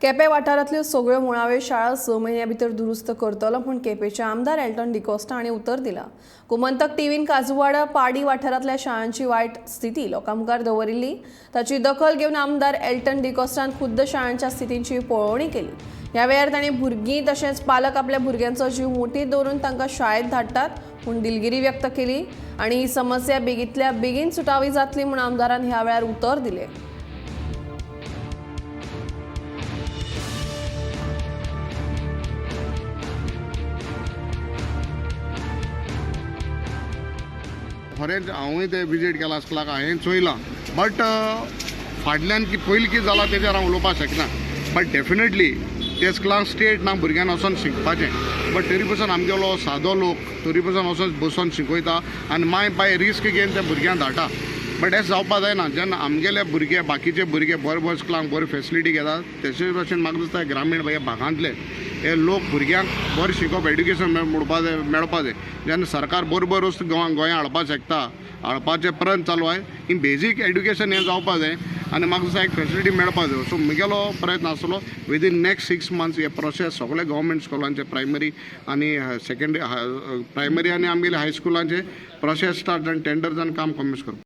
केपें वाठारांतल्यो सगळ्यो मुळाव्यो शाळा 6 म्हयन्यां भितर दुरुस्त करतलो म्हूण केपेंचे आमदार एल्टन डिकोस्टा हांणी उतर दिलां. गोमंतक टीव्हीन काजुवाडा पाडी वाठारांतल्या शाळांची वायट स्थिती लोकां मुखार दवरिल्ली. ताची दखल घेवन आमदार एल्टन डिकोस्टान खुद्द शाळांच्या स्थितीची पळोवणी केली. ह्या वेळार तांणी भुरगीं तशेंच पालक आपल्या भुरग्यांचो जीव मुठींत दवरून तांकां शाळेंत धाडटात म्हूण दिलगिरी व्यक्त केली आनी ही समस्या बेगींतल्या बेगीन सुटावी जातली म्हूण आमदारान ह्या वेळार उतर दिलें. खरेंच हांवूय ते विजीट केला स्कुलाक, हांवें चोयलां, बट फाटल्यान की पयलीं कितें जालां तेजेर हांव उलोवपाक शकना. बट डेफिनेटली ते स्कुलांक स्टेट ना भुरग्यांक वचोन शिकपाचें, बट तरी पसून आमगेलो सादो लोक तरी पसून वचोन बसोन शिकयता आनी माय बाय रिस्क घेवन त्या भुरग्यांक धाडटा. बट हें जावपा जायना. जेन्ना आमगेले भुरगे बाकीचे भुरगे बरे बरे स्कुलांक बरी फेसिलिटी घेतात, तशें भशेन म्हाका दिसता ग्रामीण ह्या भागांतले हे लोक भुरग्यांक बरें शिकोवप, एड्युकेशन म्हणपा जाय, मेळपा जाय. जेन्ना सरकार बरी बरी वस्तू गोंया हाडपाक शकता, हाडपाचें प्रयत्न चालू आहाय, इन बेजीक एड्युकेशन हें जावपा जाय आनी म्हाका दिसता एक फेसिलिटी मेळपा जाय. सो म्हगेलो प्रयत्न आसलो विदीन नेक्स्ट 6 मंथ्स हे प्रोसेस सगळे गव्हर्मेंट स्कुलांचे प्रायमरी आनी सेकेंडरी, प्रायमरी आनी आमगेले हायस्कुलांचे प्रोसेस स्टार्ट आनी टेंडर जावन काम कमेन्स करप.